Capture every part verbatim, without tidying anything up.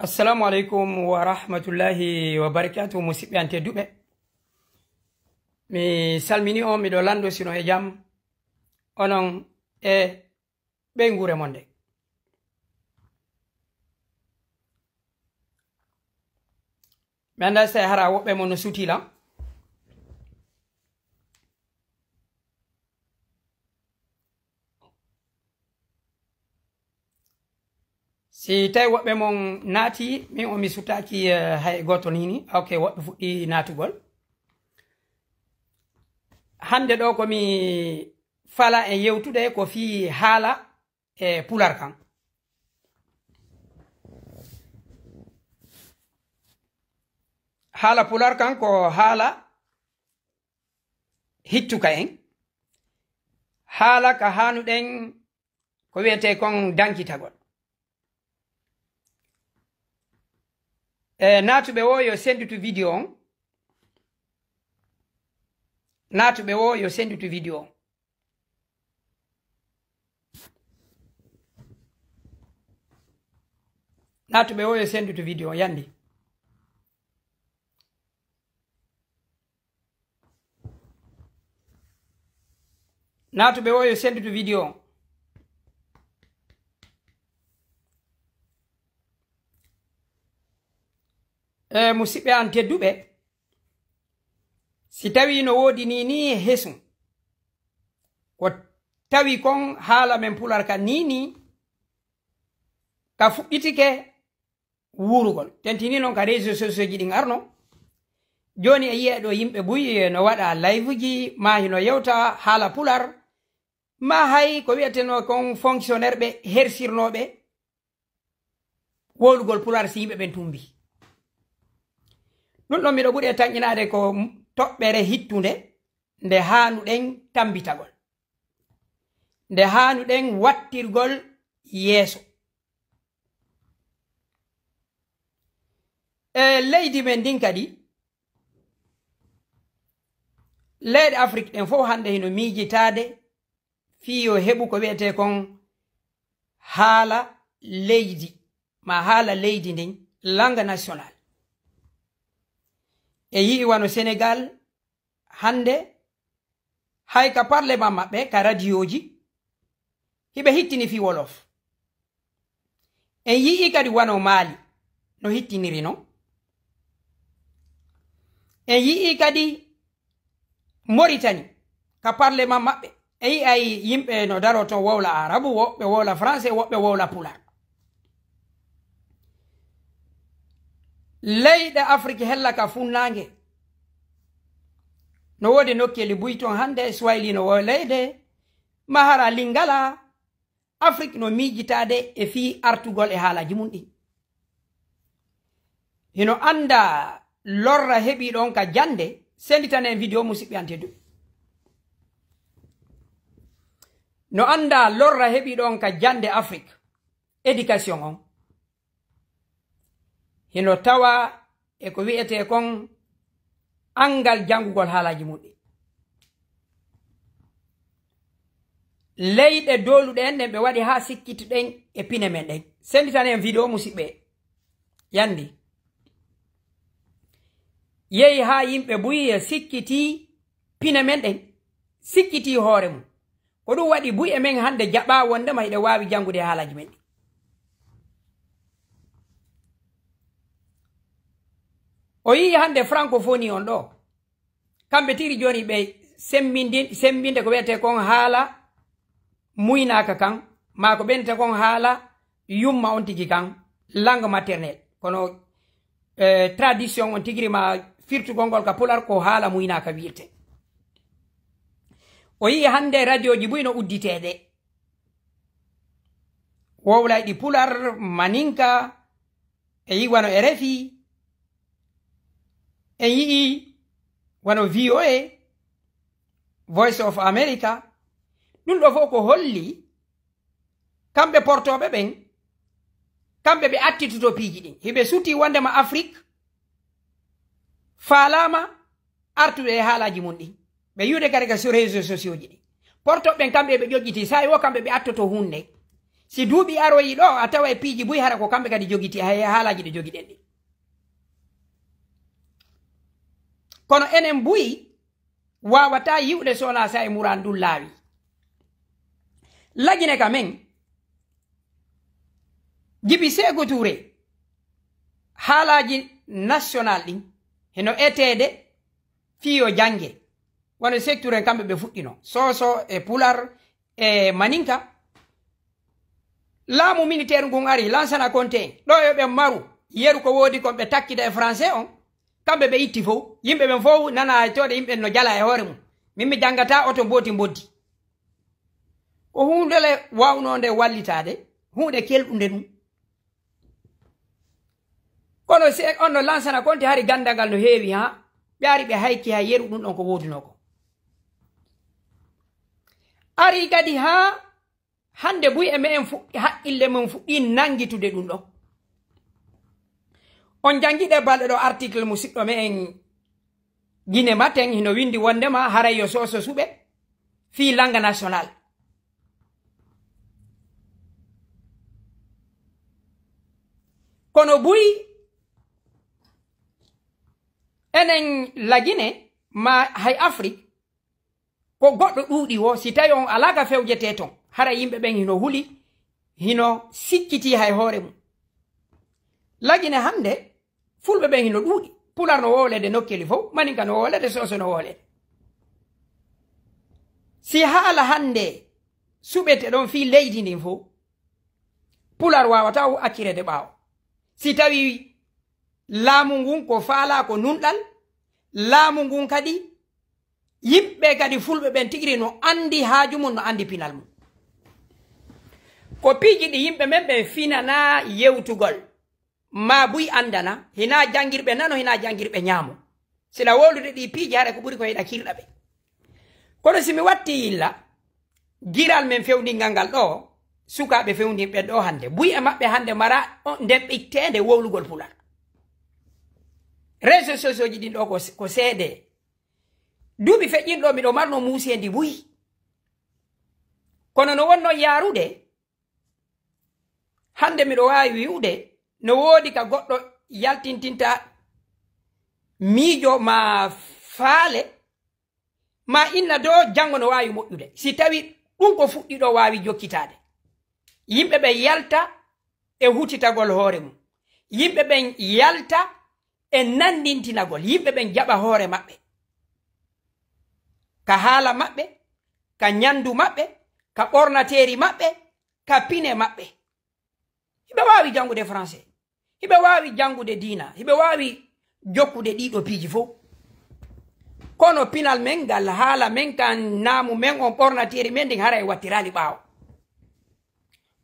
Assalamu aleykum wa rahmatullahi wa barakatuh, musidɓe an tedduɓe. Mi salmini on, miɗo lanndo sino e jam, onon e ɓeynguure mon nde. Mi annda si hara woɓɓe mon no sutii lan. Si tawi woɓɓe mon naati, min o mi sutaaki, eh, hay gooto ni ni. Ok, woɓɓe fuɗɗi naatugol. Hannde ɗo ko mi fala en yewtude ko fii haala e pular kan. Haala pular kan ko haala hittuka en. Haala ka haanuɗen ko wiyetee kon dankitagol. E, naatuɓe wo yo sennditu video on. Naatuɓe wo yo sennditu video on. Naatuɓe wo yo sennditu video on, yandi. Naatuɓe wo yo sennditu video on. E, musidɓe an tedduɓe, si tawi no woodi ni ni hesun, ko tawi kon haala men pular ka ni ni, ka fuɗɗitike wuurugol. Tentini non ka réseaux sociaux ji ɗin arno. Jooni e yi'e ɗo yimɓe buy no waɗa live ji, ma hino yewta haala pular, ma hay ko wi'eteno kon fonctionnaire ɓe hersirnooɓe wowlugol pular si yimɓe ɓen tumbi. Ɗum ɗon miɗo ɓuri e tanƴinaade ko toɓɓere hittunde nde haanuɗen tambitagol. Nde haanuɗen wattirgol yeeso. E leydi men ndin kadi, leyɗe Afrik ɗen fof hannde hino miijitaade fii yo heɓu ko wi'etee kon haala leydi, ma haala leydi ndin, langue nationale. E yi'i wano Senegal, hannde hay ka parlement maɓɓe, ka radiyooji, hiɓe hittini fii wolof. En yi'i kadi wano Maali no hittiniri non. En yi'i kadi Moritani ka parlement maɓɓe. En yi'ay yimɓe no daroo ton wowla arabu, woɓɓe wowla français, woɓɓe wowla pular. Leyɗe Afrik hella ka funnaange. No woodi nokkeeli buy ton hannde, Swahili no wowleede, ma hara Lingala, Afrik no miijitaade e fii artugol e haalaaji mum ɗin. Hino annda lorra heɓi ɗon ka jannde, sennditanen video musidɓe an tedduɓe. No annda lorra heɓi ɗon ka jannde Afrik, éducation on. Hino tawa e ko wi'etee kon anngal janngugol haalaaji mum ɗin. Leyɗe dooluɗe en ɗen ɓe waɗi haa sikkituɗen e pine men ɗen. Sennditanen video musidɓe. Yandi. Yehi haa yimɓe buy sikkitii pine men ɗen. Sikkitii hoore mum. Ko ɗum waɗi buy e men hannde jaɓaa wonndema hiɗen waawi janngude e haalaaji men ɗin. O yi'i hannde francophonie on ɗo. Kamɓe tigi jooni ɓe semmbindi-, semmbinde ko wi'etee kon haala muynaaka kan, maa ko ɓe wi'etee kon haala yumma on tigi kan, langue maternelle. Kono, eh, tradition on tigiri ma firtugol ngol ka pular ko haala muynaaka wi'irtee. O yi'i hannde radioji buy no udditeede. Wowlayɗi pular, maninka, en yi'i wano R F I, en yi'i wano V O A, Voice of America. Ɗum ɗo fof ko holli kamɓe portooɓe ɓen, kamɓe ɓe attitoto piiji ɗin. Hiɓe sutii wonndema Afrik faalaama artude e haalaaji mum ɗin. Ɓe yi'ude kadi ka sur réseaux sociaux ji ɗin. Portooɓe ɓen kamɓe ɓe ƴoƴƴitii, saa'i o kamɓe ɓe attoto huunde. Si duuɓi aroyi ɗo, a taway piiji buy hara ko kamɓe kadi jogiti, hay haalaaji ɗi jogiɗen ɗi. Kono enen buy waawataa yi'ude so wonaa so e muraan ɗum laawi. Lagine ka men, Jibi Seeku Tuure, haalaaji national ɗin, hino eteede fii yo jannge. Wano Seeku Tuure en kamɓe ɓe fuɗɗino. Soso e Pular e Maninka. Laamu militeer ngun ari, Lansana Konte en. Ɗo yo ɓe maru, yeru ko woodi kon ɓe takkida e Français on. Kamɓe ɓe itti fow. Yimɓe ɓen fow nana hay tooɗe yimɓe no jala e hoore mum. Min mi janngataa oto mbooti mboddi. Ko huunde le waawnoo nde wallitaade, huunde kelɗunde ɗum. Kono si on no Lansana Konte hari ganndal ngal no heewi haa ɓe ari ɓe hayki haa yeru ɗum ɗon ko woodunoo ko. Ari kadi haa hannde buy e me'en fuɗɗi, haqqille mum fuɗɗi nanngitude ɗum ɗon. On janngi ɗe balɗe ɗo article musiɗɗo me'en Gine Maten hino winndi wonndema haray yo Soso suɓe fii langue national. Kono buy enen Lagine ma hay Afrik, ko goɗɗo ɗuuɗi woo, si tawi on alaa ka fewjetee ton, hara yimɓe ɓen hino huli, hino sikkiti hay hoore mum. Lagine hannde, Fulɓe ɓen hino ɗuuɗi. Pular no wowlede nokkeli fow, Maninka no wowlede, Soso no wowlede. Si haala hannde suɓete ɗon fii leydi ndin fow, Pular waawataa o accirede ɓaawo. Si tawi laamu ngun ko faalaa ko nunɗal, laamu ngun kadi, yimɓe kadi Fulɓe ɓen tigiri no anndi haaju mum, no anndi pinal mum. Ko piiji ɗi yimɓe men ɓen finanaa yewtugol. Ma buy anndana, hinaa janngirɓe nano, hinaa janngirɓe ñaamo. Sila wowlude ɗi piiji, hara ko ɓuri ko hiɗa kirɗa ɓe. Kono si mi watti yilla, giral men fewndingal ngal ɗo, sukaaɓe fewndinɓe ɗo hannde, buy e maɓɓe hannde mara on nden ɓitteende wowlugol Pular. Réseaux sociaux ji ɗin ɗo ko, ko seede. Duuɓi feƴƴinɗo miɗo marno muuseendi buy. Kono no wonno yaarude, hannde miɗo waawi wi'ude no woodi ka goɗɗo yaltintinta miijo ma faale, ma inna do janngo no waawi moƴƴude. Si tawi ɗum ko fuɗɗi ɗo waawi jokkitaade. Yimɓe ɓe yalta e hutitagol hoore mum. Yimɓe ɓen yalta e nanndintinagol. Yimɓe ɓen jaɓa hoore maɓɓe. Ka haala maɓɓe, ka ñanndu maɓɓe, ka ɓornateeri maɓɓe, ka pine maɓɓe. Hiɓe waawi janngude français. Hiɓe waawi janngude diina. Hiɓe waawi jokkude ɗiɗo piiji fow. Kono pinal men ngal, haala men kan, naamu men on, ɓornateeri men ndin haray wattiraali ɓaawo.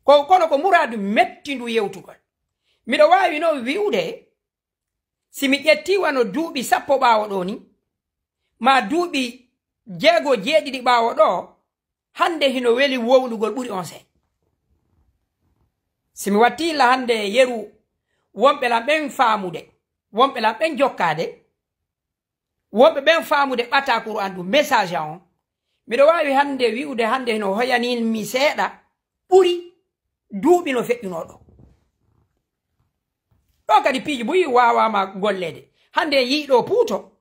Ko, kono ko muraadu mettindu yewtugol. Miɗo waawi noon wi'ude, si mi ƴetti wano duuɓi sappo ɓaawo ɗo ni, ma duuɓi jeego, jeeɗiɗi ɓaawo ɗo, hannde hino weli wowlugol ɓuri on sey. Si mi watti la hannde yeru wonɓe lan ɓen faamude, wonɓe lan ɓen jokkaade, wonɓe ɓen faamude ɓatakuru an ɗum, message an on, miɗo waawi hannde wi'ude hannde hino hoyanin mi seeɗa ɓuri duuɓi no feƴƴunoo ɗo. Ɗo kadi piiji buy waawaama golleede. Hannde en yii ɗo Puuto,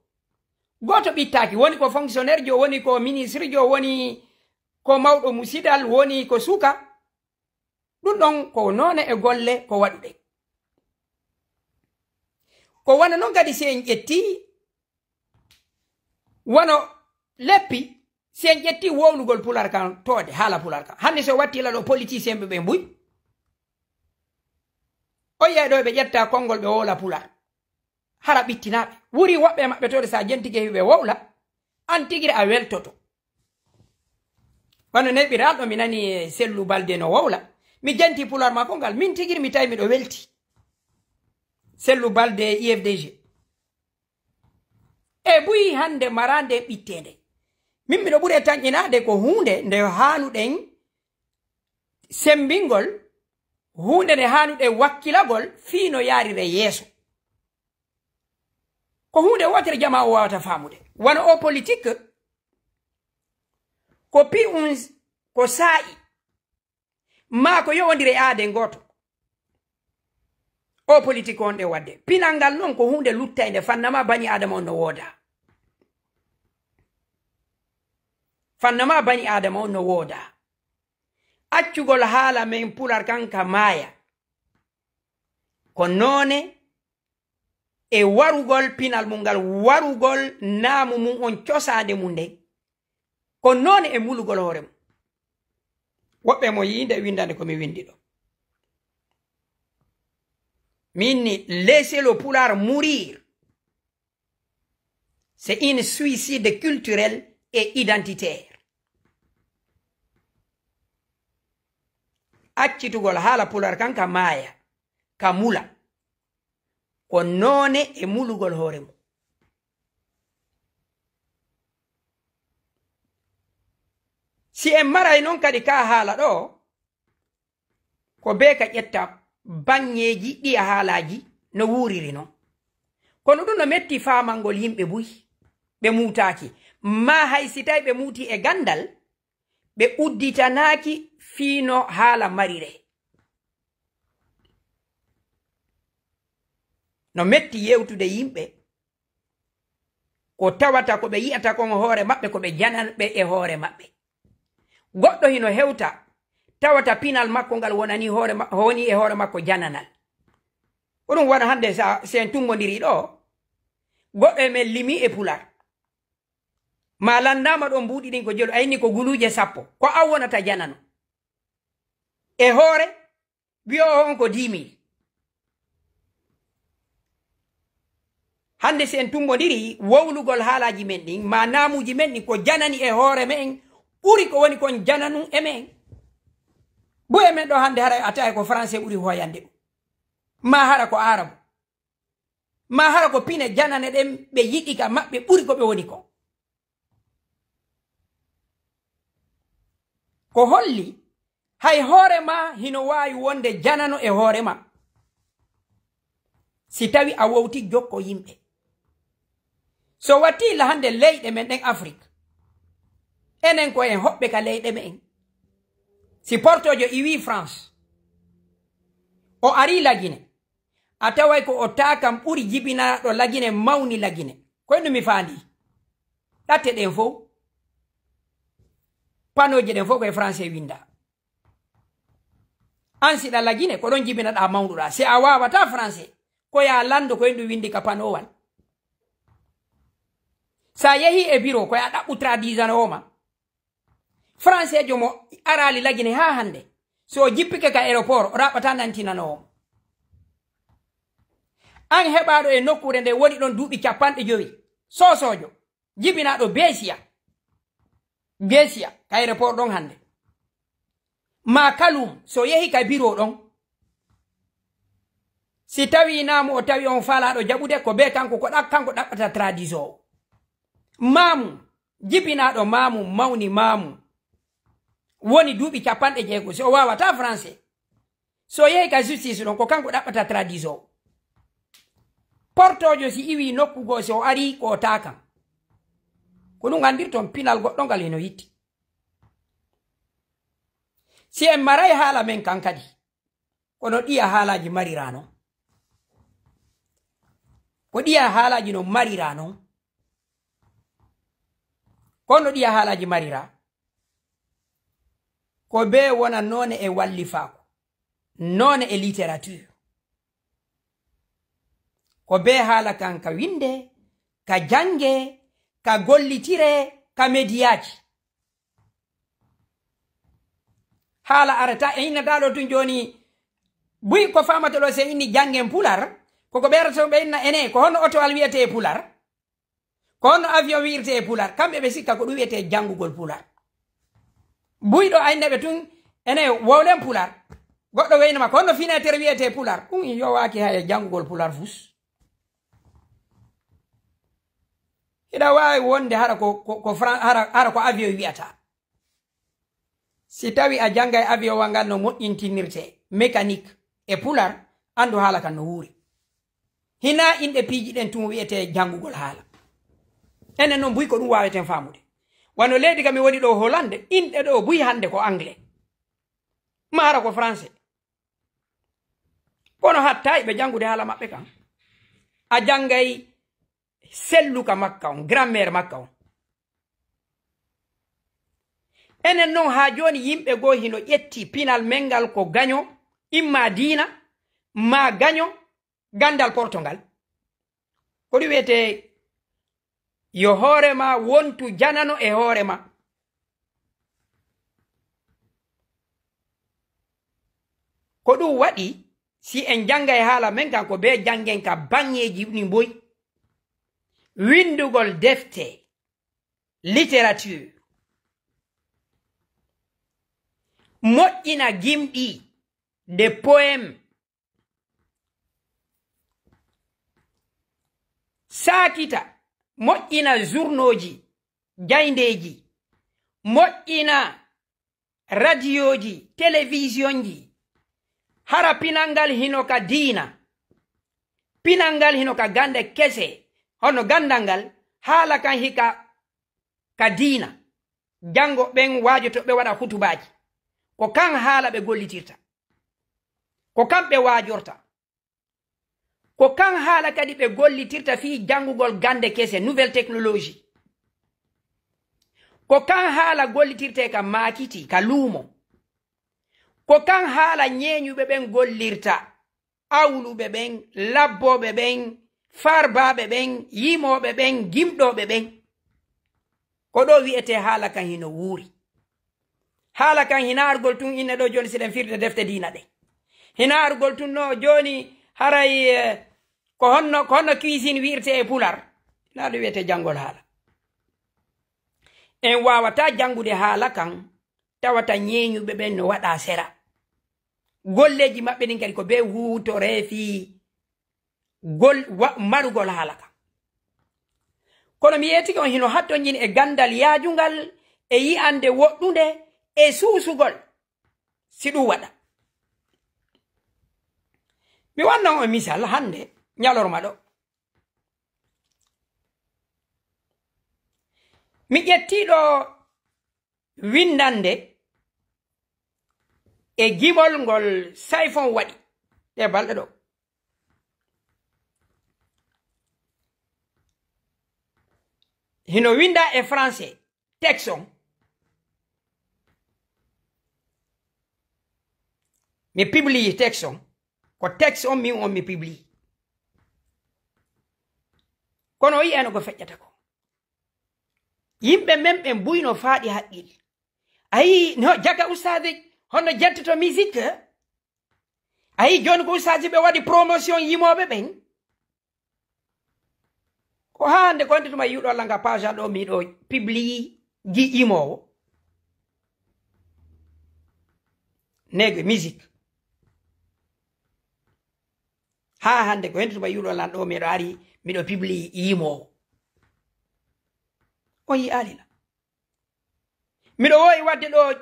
gooto ɓittaaki, woni ko fonctionnaire jo, woni ko ministre jo, woni ko mawɗo musidal, woni ko suka. Ɗum ɗon ko noone e golle ko waɗuɗen. Ko wano non kadi si en ƴetti wano leppi, si en ƴetti wowlugol Pular kan toode, haala Pular kan. Hannde so watti la ɗo politicien ɓe ɓen buy, o yiyay ɗo ɓe ƴetta konngol ɓe wowla Pular. Hara ɓittinaaɓe. Wuri woɓɓe e maɓɓe toode sa jentike hiɓe wowla, an tigiri a weltoto. Wano neɓiral ɗo mi nani Sellu Balde no wowla. Mi jenti Pular makko ngal, min tigiri mi tawi miɗo welti. Sellu Balde U F D G. E buy hannde mara nde ɓitteende. Min miɗo ɓuri e tanƴinaade ko huunde nde haanuɗen semmbingol, huunde nde haanuɗen wakkilagol fii no yaarire yeeso. Ko huunde wootere jamaa o waawata faamude. Wano o politique, ko pi'un, ko saa'i. maa ko yowondire e aade ngooto. O politik on ɗe waɗde. Pinal ngal noon ko huunde luttaynde, fannama bani Aadama on no wooda. Fannama bani Aadama on no wooda. Accugol haala men Pular kan ka maaya. Ko noone e warugol pinal mum ngal, warugol naamu mum on, cosaande mum nden. Ko noone e mulugol hoore mum. Woɓɓe mo yiinde windande ko mi windi ɗo. Min ni, laissez le Pulaar mourir. C'est un suicide culturel et identitaire. Accitugol haala Pular kan ka maaya, ka mula. Ko noone e mulugol hoore mum. Si en maray noon kadi ka haala ɗo, ko bee ka ƴetta baŋŋeeji ɗiya haalaaji no wuuriri non. Kono ɗum no metti faamangol yimɓe buy, ɓe muutaaki. Maa hay si tawi ɓe muuti e ganndal, ɓe udditanaaki fii no haala marire. No metti yewtude yimɓe ko tawata ko ɓe yi'ata kon hoore maɓɓe, ko ɓe jananɓe e hoore maɓɓe. Goɗɗo hino hewta, tawata pinal makko ngal wonani hoore ma-, woni e hoore makko jananal. Ko ɗum wano hannde sa, si en tummbondiri ɗo, goɗɗo e men limi e Pular. Ma lanndaama ɗon mbuuɗi ɗin ko jelu, a inni ko guluuje sappo. Ko an wonata janano. E hoore, wi'o on ko dix mille. Hannde si en tummbondiri wowlugol haalaaji men ɗin, ma naamuuji men ɗin, ko janani e hoore me'en, ɓuri ko woni kon jananun e me'en. Buy e men ɗo hannde haray a tawi ko français ɓuri hoyande ɗum. Ma hara ko arabu. Ma hara ko pine janane ɗen ɓe yiɗi ka maɓɓe ɓuri ko ɓe woni kon. Ko holli hay hoore ma hino waawi wonde janano e hoore ma. Si tawi a wowti jokko yimɓe. So watti la hannde leyɗe men ɗen Afrik, enen ko en hoɓɓe ka leyɗe me'en. Si portojo iwi France, o ari Lagine, a taway ko o taakam ɓuri jibinaaɗo Lagine, mawni Lagine. Ko e ɗum mi faandi. Ɗatte ɗen fow, panooje ɗen fow ko e français winda. An si ɗa Lagine, ko ɗon jibinaɗaa mawnuɗaa. Si a waawataa français, ko yaa lanndo ko e ɗum windi ka panowal. Sa yehi e biro, ko yaa ɗaɓɓu traduisanoowo ma. Français jo mo araali Lagine haa hannde. So o jippike ka aéroport, o raɓɓataa nantinanoowo mo. An heɓaaɗo e nokkuure nde woni ɗon duuɓi capanɗe jowi, soosoojo, jibinaaɗo Beesiya. Beesiya, ka aéroport ɗon hannde. Ma Kalum, so yehi ka biro ɗon, si tawi naamu o tawi on faalaaɗo jaɓude, ko bee kanko, ko ɗa-, kanko ɗaɓɓata traduisoowo. Maamu, jibinaaɗo maamu, mawni maamu, woni duuɓi capanɗe jeego, si o waawataa français, so yehi ka justice ɗon, ko kanko ɗaɓɓata traduisoowo. Portojo si iwi nokku goo, si o ari ko o taakam. Ko ɗum anndirton pinal goɗɗo ngal hino yitti. Si en maray haala men kan kadi, kono ɗiya haalaaji marira non. Ko ɗiya haalaaji no marira non. Kono ɗiya haalaaji marira. Ko bee wona noone e wallifaaku, noone e littérature. Ko bee haala kan ka winde, ka jange, ka gollitire, ka mediyaaji. Haala arata, e innata ɗo tun jooni, buy ko faamata ɗo, si en inni jangen Pular, koko ɓeyrata ɓe inna ene, ko honno otowal wiyetee e Pular? Ko honno avion wi'irtee e Pular? Kamɓe ɓe sikka ko ɗum wiyetee janngugol Pular. Buy ɗo a inna ɓe tun, ene wowlen Pular. Goɗɗo weyna ma, ko honno fenêtre wiyetee e Pular? Ɗum yowaaki hay e janngugol Pular fus. Hiɗa waawi wonde hara ko, ko, ko Fran-, hara, hara ko avion wiyata. Si tawi a janngay avion wa ngal no moƴƴintinirtee, mécanique, e Pular, anndu haala kan no wuuri. Hinaa inɗe piiji ɗen tun wiyetee janngugol haala. Enen non buy ko ɗum waaweten faamude. Wano leydi ka mi woni ɗo Hollande, inɗe ɗo buy hannde ko anglais. Maa hara ko français. Kono hatta ɓe janngude haala maɓɓe kan. A janngay selluka makka on, grammaire makka on. Enen non haa jooni yimɓe goo hino ƴetti pinal men ngal ko gaño, imma diina, maa gaño ganndal porto ngal. Ko ɗum wiyetee yo hoore ma wontu janano e hoore ma. Ko ɗum waɗi, si en janngay haala men kan, ko bee janngen ka baŋŋeeji ɗi mboy. Winndugol defte, littérature, moƴƴina gimɗi, des poèmes, saakita, moƴƴina journaux ji, jaayndeeji, moƴƴina radiyooji, televisionji. Hara pinal ngal hino ka diina, pinal ngal hino ka gannde kese, hono ganndal ngal, haala kan hika ka diina. Janngo ɓen waajotooɓe waɗa hutubaaji, ko kan haala ɓe gollitirta, ko kan ɓe waajorta. Ko kan haala kadi ɓe gollitirta fii janngugol gannde kese, nouvelle technologie. Ko kan haala gollitirtee ka maakiti, ka luumo. Ko kan haala ñeeñuɓe ɓen gollirta, awluɓe ɓen, labbooɓe ɓen, farbaaɓe ɓen, yimooɓe ɓen, gimɗooɓe ɓen. Ko ɗoo wi'etee haala kan hino wuuri. Haala kan hino argol tun inne ɗoo jooni, si ɗen firde defte diina ɗen. Hino argol tun no jooni, haray, eh, ko honno, ko honno cuisine wi'irtee e Pular? Hino ɗum wi'etee janngol haala. En waawataa janngude haala kan tawata ñeeñuɓe ɓen no waɗa sera. Golleeji maɓɓe ɗin kadi ko bee huutoree fii gol-, wa-, marugol haala kan. Kono mi yeetike on hino hattonjini e ganndal yaajungal e yi'ande woɗɗunde e suusugol si ɗum waɗa. Mi wannan on misal hannde ñalorma ɗoo. Mi ƴettii ɗoo winndannde e gimol ngol Sayfon waɗi ɗee balɗe ɗoo. Hino winndaa e français, texte on. Mi publie texte on. Ko texte on min on mi publie. Kono o yi'ayno ko feƴƴata ko. Yimɓe men ɓen buy no faaɗi haqqil. A yii no jaka ustaadeji, hono jettoto musique? A yii jooni ko ustaaji ɓe waɗi promotion yimooɓe ɓen. Ko haa hannde ko wonde tuma yi'uɗo Allah nga page an ɗoo, miɗo publie ji yimoowo. Nege musique. Haa hannde ko wonde tuma yi'uɗo Allah ɗoo, miɗo ari, miɗo publie yimoowo. On yi'aali la. Miɗo woowi waɗde ɗoo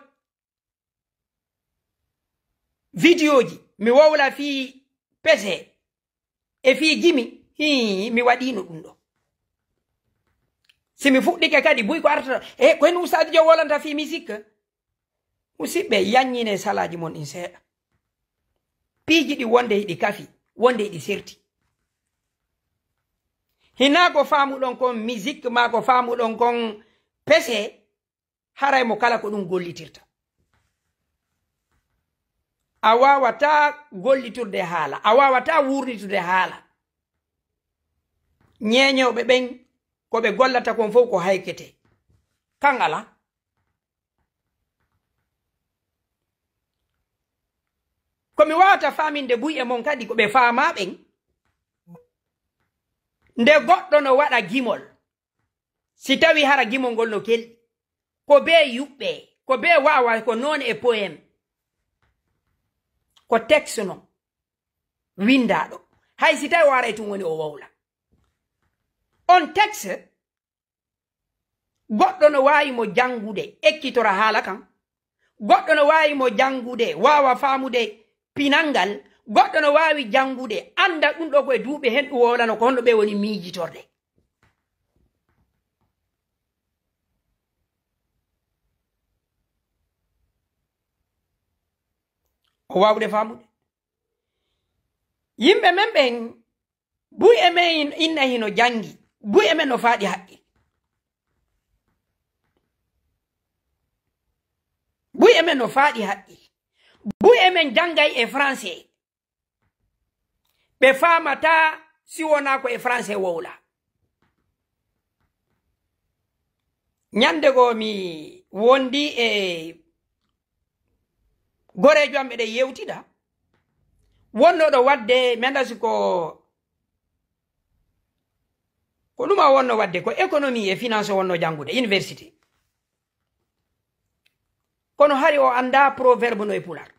vidéoji, mi wowla fii pese e fii gimi, hii, mi waɗiino ɗum ɗoo. Si mi fuɗɗike kadi, buy ko artata, e ko heen ustaadujo wolanta fii musique. Musidɓe, yaññine salaaji mon ɗin seeɗa. Piiji ɗi wonde hiɗi kafi, wonde hiɗi serti. Hinaa ko faamuɗon kon musique, maa ko faamuɗon kon pese, haray mo kala ko ɗum gollitirta. A waawataa gollitirde haala, a waawataa wuurnitude haala. Ñeeñooɓe ɓen, ko ɓe gollata kon fof ko haykete. Kan alaa. Ko mi waawata faaminde buy e mon kadi, ko ɓe faamaa ɓen. Nde goɗɗo no waɗa gimol, si tawi hara gimol ngol no kelɗi, ko bee yuɓɓe, ko bee waawa, ko noone e poème. Ko texte non winndaaɗo. Hay si tawi o aray tun woni o wowla. On texte, goɗɗo no waawi mo janngude, ekkitora haala kan. Goɗɗo no waawi mo janngude, waawa faamude pinal ngal. Goɗɗo no waawi janngude, annda ɗum ɗoo ko e duuɓi heen ɗum wowlano, ko honno ɓe woni miijitorde. Ko waawde faamude. Yimɓe men ɓen, buy e men in-, inna hino janngi, buy e men no faaɗi haqqil. Buy e men no faaɗi haqqil. Buy e men janngay e français. Ɓe faamataa si wonaa ko e français wowla. Ñande goo mi wondi e goreejo am, eɗen yewtida. Wonno ɗo wadde, mi anndaa si ko, ko ɗum a wonno wadde, ko économie et finance o wonno janngude, université. Kono hari o anndaa proverbe no e Pulaar.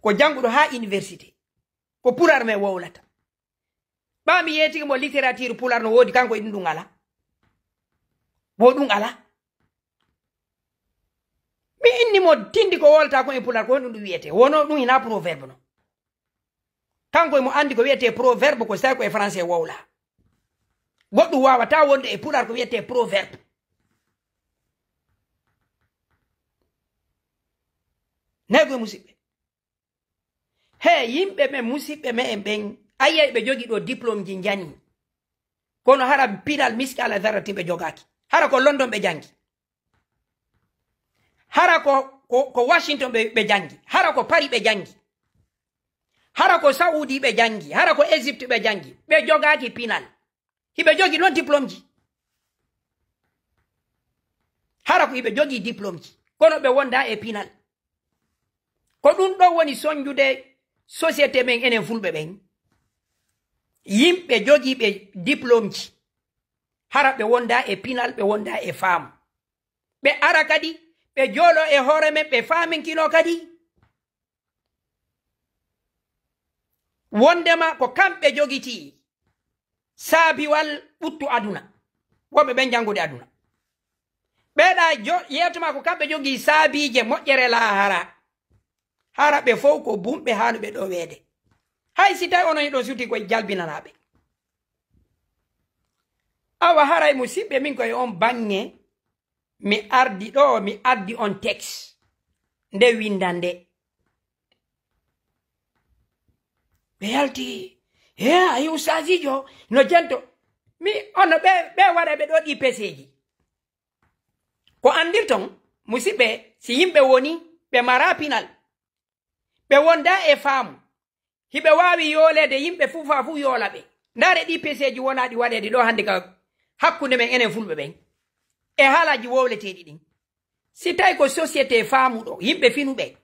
Ko jannguɗo haa université. Ko Pulaar men wowlata. Ɓaa mi yeetike mo littérature Pulaar no woodi, kanko e ɗum ɗum alaa. Wo ɗum alaa. Mi inni mo tindi ko wowlata ko e Pulaar, ko honɗum ɗum wiyetee? Wono ɗum hinaa proverbe no. Kanko e mo anndi ko wiyetee proverbe, ko si tawi ko e français wowla. Goɗɗum waawataa wonde e Pulaar ko wiyetee proverbe. Nayi ko e musidɓe. He, yimɓe ɓen, musidɓe me'en ɓen, a yi'ay ɓe jogii ɗo diplôme ji njani. Kono hara pinal miskala zarratin ɓe jogaaki. Hara ko London ɓe janngi. Hara ko, ko, ko Washington ɓe, ɓe janngi. Hara ko Paris ɓe janngi. Hara ko Saudi ɓe janngi. Hara ko Égypte ɓe janngi. Ɓe jogaaki pinal. Hiɓe jogii non diplôme ji. Hara ko hiɓe jogii diplôme ji. Kono ɓe wondaa e pinal. Ko ɗum ɗon woni sonjude société men enen fulɓe ɓen. Yimɓe jogiiɓe diplôme ji. Hara ɓe wondaa e pinal, ɓe wondaa e faamu. Ɓe ara kadi, ɓe joolo e hoore men, ɓe faaminkino kadi. Wondema ko kamɓe jogitii saabiwal ɓuttu aduna. Wonɓe ɓen janngude aduna. Ɓeeɗa jo-, yeetoma ko kamɓe jogii saabiije moƴƴere laahara. Hara ɓe fow ko bumɓe haanuɓe ɗoweede. Hay si tawi onon hiɗon suti koye jalbinanaaɓe. Awa haray musiɓɓe min koye on baŋŋe, mi ardi ɗo, mi addi on texte nde windan nde. Ɓe yalti, he, ayi ustaasiijo, no jento. Mi, ono ɓe, ɓe waɗa ɓe ɗo ɗi peseeji. Ko anndirton, musiɓɓe, si yimɓe woni, ɓe maraa pinal. Ɓe wondaa e faamu. Hiɓe waawi yooleede yimɓe fuu, faa fuu yoola ɓe. Ndaare ɗii peseeji wonaaɗi waɗeede ɗoo hannde ka hakkunde men enen fulɓe ɓen. E haalaaji wowleteeɗi ɗin. Si tawi ko société faamuɗo, yimɓe finuɓe,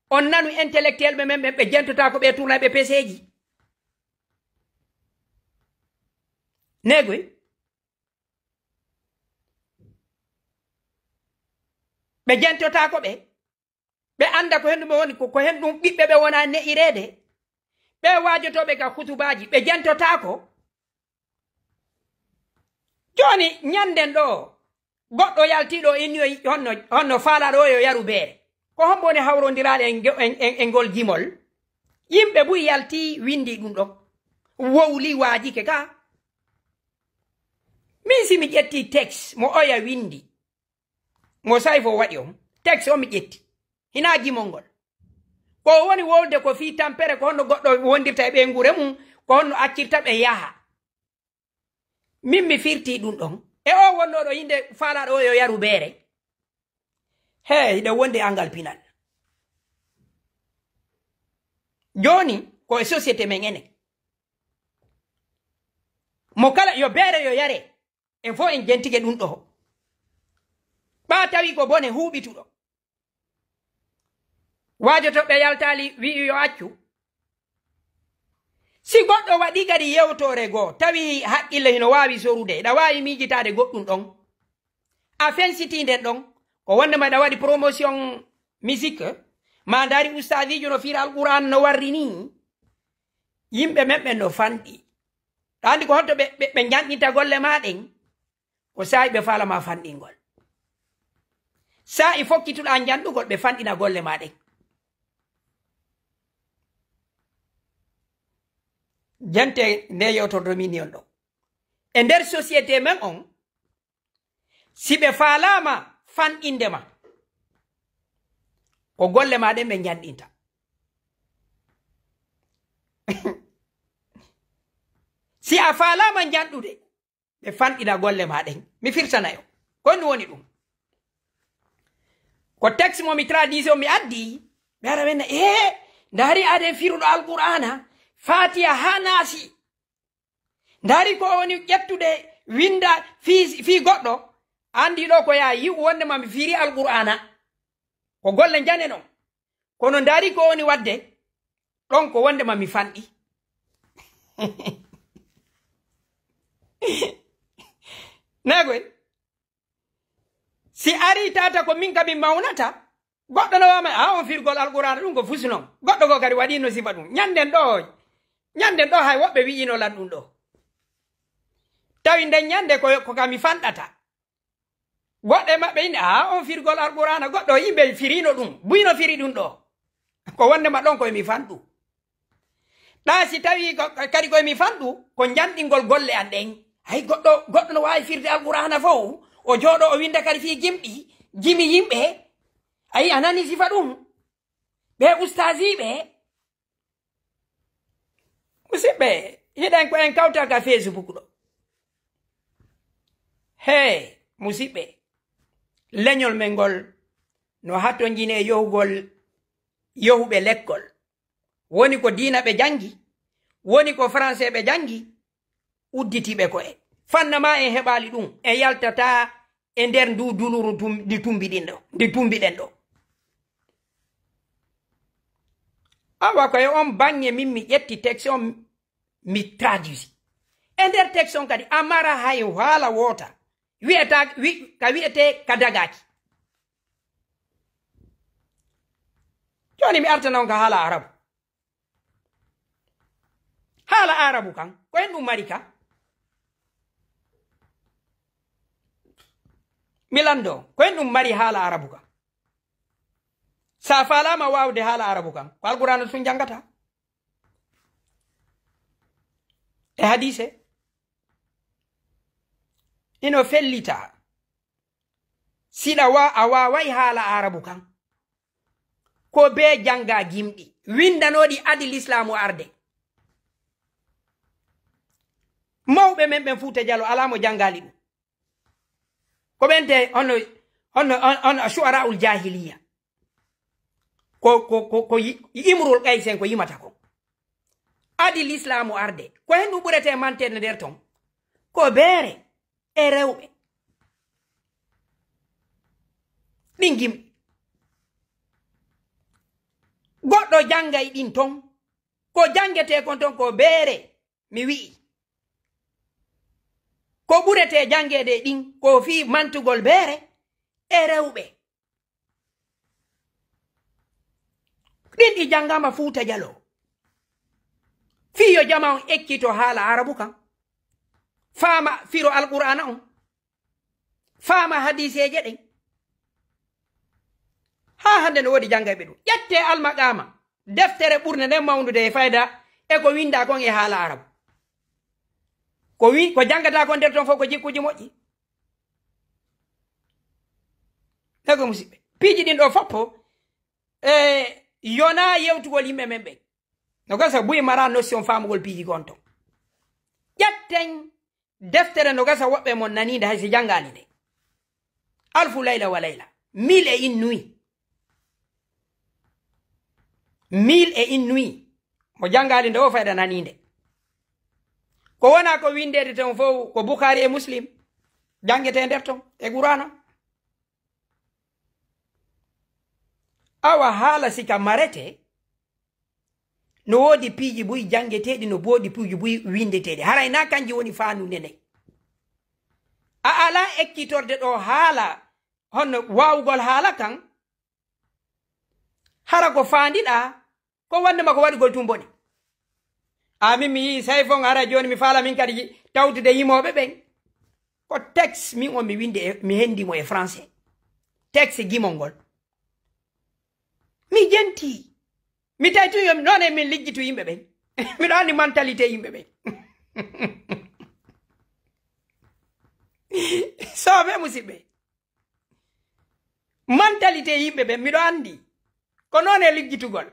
on nanu intellectuel ɓe men ɓen, ɓe jentotaako ɓe tuuna ɓe peseeji. Neegoy. Ɓe jentotaako ɓe. Ɓe annda ko hen ɗum ɓe woni, ko, ko hen ɗum ɓiɓɓe ɓe wona ne'ireede. Ɓe waajotooɓe ka hutubaaji, ɓe jentotaako. Jooni, ñannden ɗoo, goɗɗo yaltiiɗo inni yo, honno, honno faalaaɗo o yo yaru beere. Ko hombo woni hawrondiraade e nge-, en, en, e ngol gimol? Yimɓe buy yaltii, winndii ɗum ɗoo. Wowlii, waajike ka. Min si mi ƴettii texte mo oya winndi, mo Sayfo waɗi on, texte on mi ƴetti. Hinaa gimol ngol. Ko woni wowlude ko fii tampere, ko honno goɗɗo wondirta e ɓeynguure mum, ko honno accirta ɓe yaha. Min mi firtii ɗum ɗon. E o wonnooɗo innde faalaaɗo o yo yaru beere. Hee, hiɗen wondi e angal pinal. Jooni, ko e société men enen. Mo kala yo beere yo yare. En fof en jentike ɗum ɗoo. Ɓaa tawi ko bone huuɓituɗo. Waajotooɓe yaltaali, wi'i yo accu. Si goɗɗo waɗii kadi yewtoore goo, tawi haqqille hino waawi sorude, ɗa waawi miijitaade goɗɗum ɗon. A fensitii nden ɗon, ko wonde ma ɗa waɗi promotion musique, ma ndaari ustaasiijo no fiira Alquraan no warri nii. Yimɓe men ɓen no fanɗi. Ɗa anndi ko honto ɓe, ɓe, ɓe njanɗinta golle maa ɗen? Ko saa'i ɓe faala ma fanɗingol. Saa'i fokkituɗaa njanɗugol, ɓe fanɗina golle maa ɗen. Jente nde yewtorde min on ɗo. E nder société men on, si ɓe faalaama fanɗinde ma. Ko golle ma ɗen ɓe njanɗinta. Si a faalaama njanɗude, ɓe fanɗina golle ma ɗen. Mi firtana yo. Ko ɗum woni ɗum. Ko texte mo mi traduction mi addi, ɓe ara wenna, "Ee, ndaari aden firuɗo Alqur'aana, Faatiha haa Naasi. Ndaari ko woni ƴettude, winda fii, fii goɗɗo. Anndi ɗo ko yaa yi'u wonde ma mi firi Alqur'aana." Ko golle njane non. Kono ndaari ko woni waɗde, ɗon ko wonde ma mi fanɗi. Nagoy, si ari tata ko min ka min mawnata, goɗɗo no wama, "A on firgol Alqur'aana, ɗum ko fusu non." Goɗɗo ko kadi waɗi no sifa ɗum. Ñanden ɗo, ñanden ɗo hay woɓɓe wi'ino lan ɗum ɗo. Tawi nden ñande ko, ko ka mi fanɗata. Goɗɗo e maɓɓe inni, "A on firgol Alqur'aana, goɗɗo yimɓe firino ɗum, buyno firi ɗum ɗo." Ko wonde ma ɗon koye mi fanɗu. Ɗa si tawi ko, kadi koye mi fanɗu, ko njanɗingol golle an ɗen. Hay goɗɗo, goɗɗo no waawi firde Alqur'aana fow, o jooɗo o winda kadi fii gimɗi, jimi yimɓe. Ayi, a nani sifa ɗum? Ɓe ustaasiiɓe, Musidɓe, hiɗen ko en kawtal ka Facebook ɗo. Hey, musidɓe, leñol men ngol no hattonjini e yohugol yohuɓe lekkol. Woni ko diina ɓe jangi, woni ko français ɓe jangi, udditiiɓe ko'e. Fanna ma en heɓaali ɗum, en yaltataa e nder ndu duluru tum-, ndi tumbiɗen ɗo, ndi tumbiɗen ɗo. Awa ko e on baŋŋe min mi ƴetti texte on mi traduisi. E nder texte on kadi a mara hay haala woota wi'ata, wi-, ka wi'ete ka dagaaki. Jooni mi artana on ka haala Arabu. Haala Arabu kan, ko en ɗum mari ka? Mi lanndo, ko en ɗum mari haala Arabu kan? Sa faalaama waawde haala Arabu kan, ko Alqur'aana tun janngata. E hadiise. Ino fellita. Siɗa wa-, a waaway haala Arabu kan. Ko bee jannga gimɗi, winndanooɗi adi Lislaamu arde. Mawɓe men ɓen Fuuta Jalo, alaa mo janngaali ɗum. Ko ɓen te, hono, hono, on, on shu'ara'ul jaahiliya. Ko, ko, ko, ko yi-, Imrul Qays en ko yimata kon. Adi Lislaamu arde. Ko hen ɗum ɓurete manteede nder ton. Ko beere e rewɓe. Ɗin gimɗi. Goɗɗo janngay ɗin ton. Ko janngetee kon ton ko beere, mi wi'i. Ko ɓurete janngeede e ɗin, ko fii mantugol beere e rewɓe. Ɗin ɗi janngaama Fuuta Jaloo. Fii yo jama on ekkito haala Arabu kan. Faama firo Alqur'aana on. Faama hadiiseeje ɗen. Haa hannde no woodi janngayɓe ɗum. Ƴettee Almaqaama, deftere ɓurnde nden mawndude e fayda e ko winndaa kon e haala Arabu. Ko wi-, ko janngataa kon nder ton fof ko jikkuuji moƴƴi. Ego musidɓe. Piiji ɗin ɗoo foppo, e, yonaa yewtugol yimɓe men ɓen. No gasa buy mara notion faamugol piiji gon ton. Ƴetten deftere no gasa woɓɓe mon naniinde hay si janngaali nde. Alfu layla wa layla. Mille et une nuit. Mille et une nuit. Mo janngaali nde o fayda naniinde. Ko wona ko winndeede ton fof ko Bukhaari e Muslim. Janngetee nder ton e Qur'aana. Awa haala sika marete, no woodi piiji buy janngeteeɗi, no woodi piiji buy winndeteeɗi. Haray na kanji woni faandude nde. A alaa ekkitorde ɗo haala, hono waawugol haala kan, hara ko faandiɗaa, ko wonde ma ko waɗugol tun boni. A min mi yii Sayfon ara jooni, mi faala min kadi tawtude yimooɓe ɓen. Ko texte min on mi windi e, mi hendi mo e français. Texte gimol ngol. Mi jenti. Mi tawi tun yo, noon e min lijjitu yimɓe ɓen. Miɗo anndi mentalité yimɓe ɓen. Sooɓe musidɓe. Mentalité yimɓe ɓen, miɗo anndi. Ko noon e liggitugol.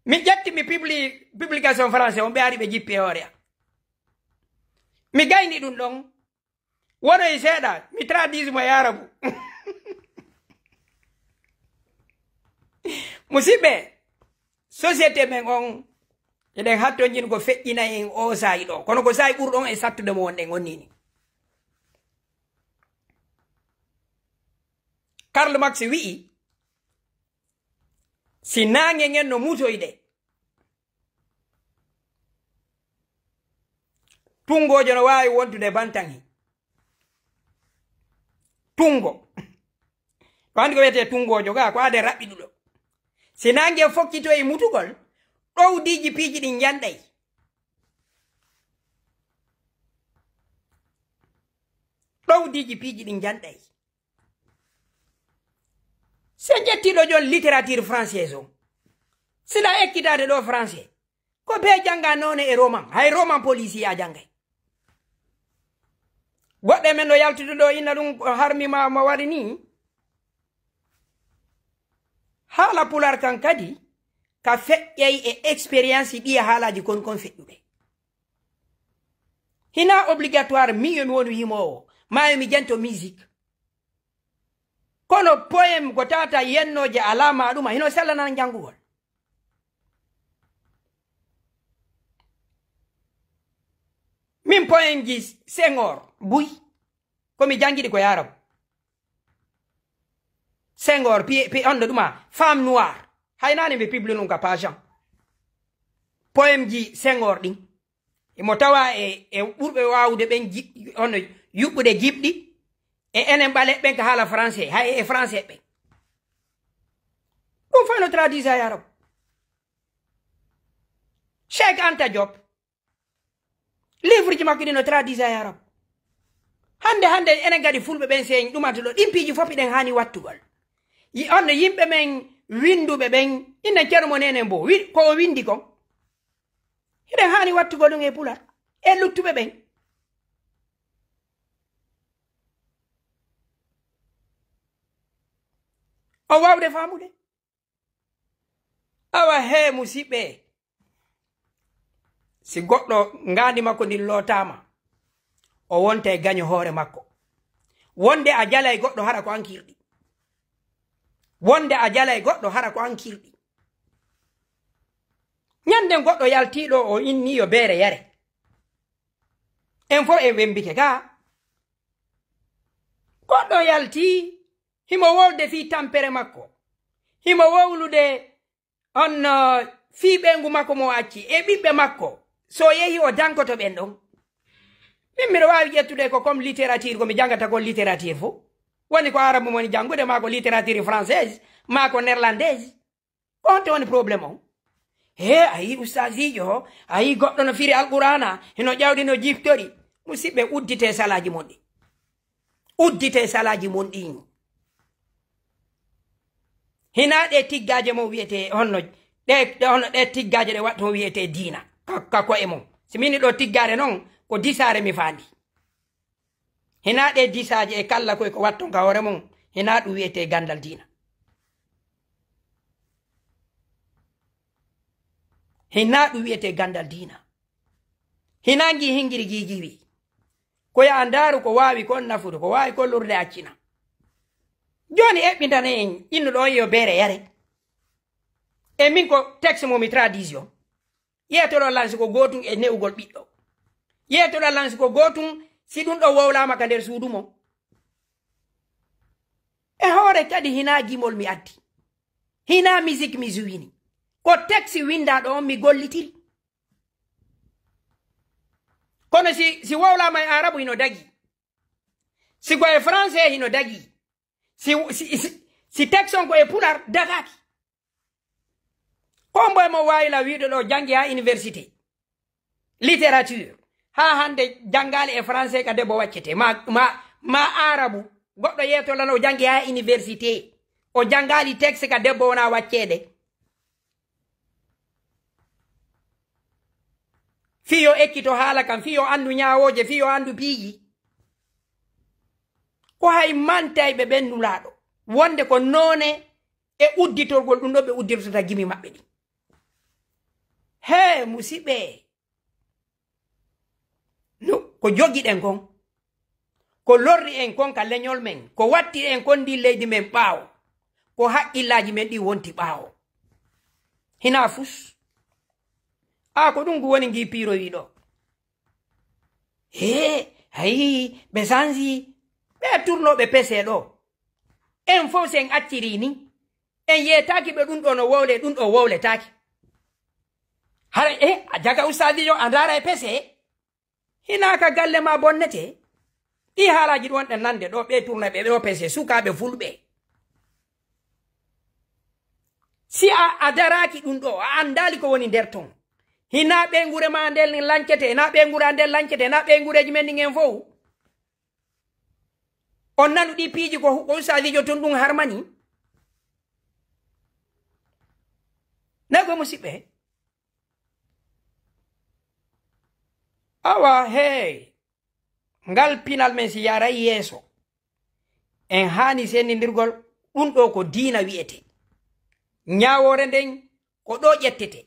Mi ƴetti mi publi-, publication français on, ɓe ari ɓe jippi e hoore am. Mi gayni ɗum ɗon. Wonoyi seeɗa, mi traduise mo e arabu. Musidɓe, société men on, eɗen hattonjini ko feƴƴina en o saa'i ɗo. Kono ko saa'i ɓurɗo on e sattude mo wonɗen on nii ni. Karl Marx wi'i, si naange ngen no mutoyde, tunngoojo no waawi wontude bantanhi. Tunngo. Ko anndi ko wiyetee tunngoojo gaa, ko aade raɓɓiɗuɗo. Si naange fokkitoyi mutugol, ɗowdiiji piiji ɗin njanɗay. Ɗowdiiji piiji ɗin njanɗay. Si en ƴettii ɗo jon littérature française o, sila ekkitaade ɗo français, ko bee jannga noone e roman, hay roman policier a janngay. Goɗɗe men no yaltude ɗo, inna ɗum ko harmi ma, ma waɗi ni. Haala pular kan kadi, ka feƴƴay e expérience ɗi e haalaaji kon kon feƴƴuɓe. Hina obligatoire mi yo mi wonu yimoowo, ma yo mi janto musique. Kono poème ko tata yennooje alaa ma ɗuma, hino sellana janngugol. Min poème ji Senghor, buy, ko mi janngiɗi ko e arabu. Senghor, pi, pi, on no ɗuma, femme noire. Hay naane mi publie ɗum ka page am. Poème ji Senghor ɗin. Imo tawa e, e ɓurɓe waawude ɓen ji-, hono yuɓɓude jiɓɗi, e enen ɓaleeɓe ɓen ka haala français, hay e français ɓen. Ɗum fof no traduise e arabe. Cheikh Anta Diop, livre ji makko ɗi no traduise e arabe. Hannde, hannde enen kadi fulɓe ɓen, si en ɗumanto ɗo, ɗin piiji fof hiɗen haani wattugol. Yi-, on no yimɓe men winnduɓe ɓen, innen Ceerno mo Neene Mbo, wi-, ko o winndi kon. Hiɗen haani wattugol ɗum e pular, e luttuɓe ɓen. O waawde faamude. Awa hee, musiɓɓe, si goɗɗo ngaandi makko ndin lootaama, o wonta e gaño hoore makko. Wonde a jalay goɗɗo, hara ko an kirɗi. Wonde a jalay goɗɗo, hara ko an kirɗi. Ñanden goɗɗo yaltiiɗo, o inni yo beere yare. En fof en wembike gaa. Goɗɗo yalti, himo wolde fii tampere makko. Himo wowlude on, uh, fii ɓeyngu makko mo o acci, e ɓiɓɓe makko. So o yehi, o dankoto ɓen ɗon. Min miɗo waawi ƴettude ko comme littérature, ko mi janngata kon littérature fof. Woni ko arabu woni janngude, maa ko littérature française, maa ko néerlandaise. Ko honto woni problème on? He, a yii ustaasiijo, a yii goɗɗo no firi Alqur'aana, hino ƴawdi no jiftori. Musiɓɓe, udditee salaaji mon ɗin. Udditee salaaji mon ɗin. Hinaa ɗee tiggaaje mon wiyetee honno, ɗee, ɗee honno ɗee tiggaaje ɗe waɗto wiyetee diina. Ka, ka ko'e mon. Si min ɗoo tiggaare non, ko disaare mi faandi. Hinaa ɗee disaaje e kalla koy ko watton ka hoore mon, hinaa ɗum wiyetee ganndal diina. Hinaa ɗum wiyetee ganndal diina. Hinaa ngii hingiri giigiwi. Ko yo a ndaaru ko waawi kon nafude, ko waawi kon lorlude accina. Jooni eɓɓintane en innuɗo on yo beere yare. E min ko texte mo mi traduction. Yeetoɗo lansi ko gootum e ne'ugol ɓiɗɗo. Yeetoɗo lansi ko gootum si ɗum ɗo wowlaama ka nder suudu mo. E hoore kadi hinaa gimol mi addi. Hinaa misik mi juwini. Ko texte winndaaɗo on mi gollitiri. Kono si, si wowlaama e arabu hino dagi. Si ko e français hino dagi. Si, si, si, si texte on ko e pular dagaaki. Ko mbo e mo waawi la wiide ɗo janngi haa université. Littérature. Haa hannde janngaali e français ka debbo waccete. Ma, ma, ma arabu. Goɗɗo yeeto lan o janngi haa université. O janngaali texte ka debbo wona wacceede. Fii yo ekkito haala kan, fii yo anndu ñaawooje, fii yo anndu piiji. Ko hay mantayɓe ɓen Nulaaɗo. wonde ko noone e udditorgol ɗum ɗo ɓe uddirtata gimi maɓɓe ɗin. Hee, musiɓɓe, no, ko jogiɗen kon, ko lorri en kon ka leñol men, ko watti en kon ndin leydi men ɓaawo, ko haqqillaaji men ɗin wonti ɓaawo. Hinaa fus. A, ko ɗum ngu woni ngii piirowi ɗo. Hee, hayi, ɓe sansi, ɓe turnooɓe pese ɗo. En fof, si en accirii ni, en yeetaaki ɓe ɗum ɗo no wowle, ɗum ɗo wowletaaki. Hara, e, a jaga ustaadijo, a ndaara e pese. Hinaa ka galle ma bonnete. Ɗi haalaaji ɗi wonɗen nande ɗo, ɓe turna ɓe ɗo pese, sukaaɓe fulɓe. Si a, a daraaki ɗum ɗo, a anndaali ko woni nder ton. Hinaa ɓeynguure ma nden lancete, hinaa ɓeynguura nden lancete, hinaa ɓeynguureeji men ɗin en fof. On nanu ɗi piiji ko, ko ustaadijo tun ɗum harmani. Nayi ko musiɓɓe. Awa, hey, ngal pinal men si yaray yeeso, en haani sennindirgol, ɗum ɗo ko diina wi'ete. Ñaawoore nden ko ɗo ƴettete.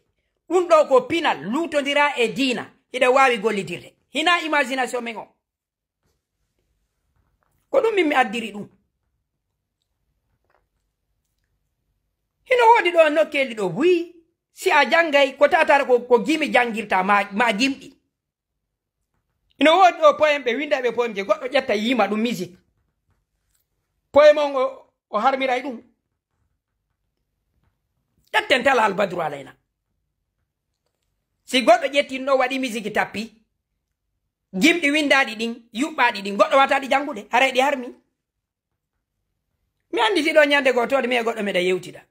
Ɗum ɗo ko pinal luutondira e diina, hiɗa waawi gollidirde. Hinaa imagination men o. Ko ɗum min mi addiri ɗum. Hino woodi ɗo nokkeeli ɗo buy, si a janngay, ko tawata ko, ko gimi janngirta ma, ma gimɗi. Hino woodi ɗo poem, ɓe winda ɓe poem je goɗɗo ƴetta yima ɗum musique. Poem on o, o harmiray ɗum. Ƴetten tala Al Badru Alayna. Si goɗɗo ƴetti ɗum ɗo waɗi musique tappi, gimɗi windaaɗi ɗin, yuɓɓaaɗi ɗin, goɗɗo wata ɗi janngude, haray ɗi harmi. Mi anndi si ɗo ñande goo toode, mi e goɗɗo meɗa yewtida.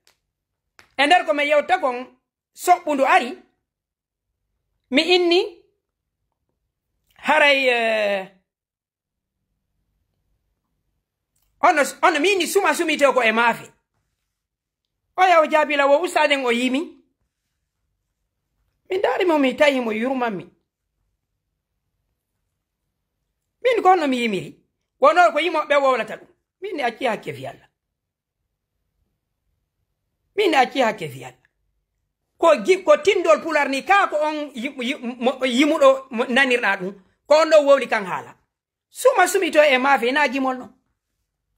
E nder ko mi yewta kon, soɓɓundu ari, mi inni, haray, eh, ono, ono mi inni suma sumito ko e maafe. Oya o jaabi la wo ustaaden o yimi. Mi ndaari mo, mi tawi mo yurmanmi. Min ko honno mi yimiri? Wono ko yimooɓe wowlata ɗum. Min mi acci hakke fii Alla. Min mi acci hakke fii Alla. Ko gi-, ko tinndol Pulaar ni, kaa ko on yi-, yi-, mo-, yimuɗo mo nanirɗaa ɗum. Ko on ɗon wowli kan haala. Suma sumito e maafe, hinaa gimol non.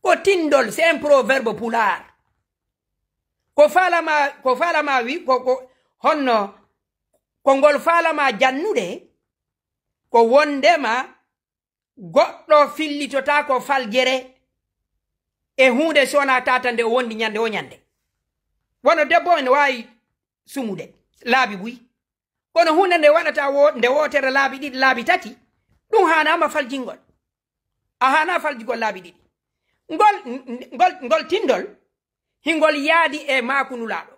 Ko tinndol, c'est un proverbe Pulaar. Ko faalama, ko faalama wi-, ko, ko honno, ko ngol faalama jannude, ko wondema goɗɗo fillitotaako faljere e huunde so wonaa tata nde o wondi ñande o ñande. Wano debbo ene waawi sumude laabi buy. Kono huunde nde waɗata wo-, nde wootere laabi ɗiɗi, laabi tati, ɗum haanaama faljingol. A haanaa faljugol laabi ɗiɗi. Ngol, ngol, ngol tinndol, hingol yaadi e maaku Nulaaɗo.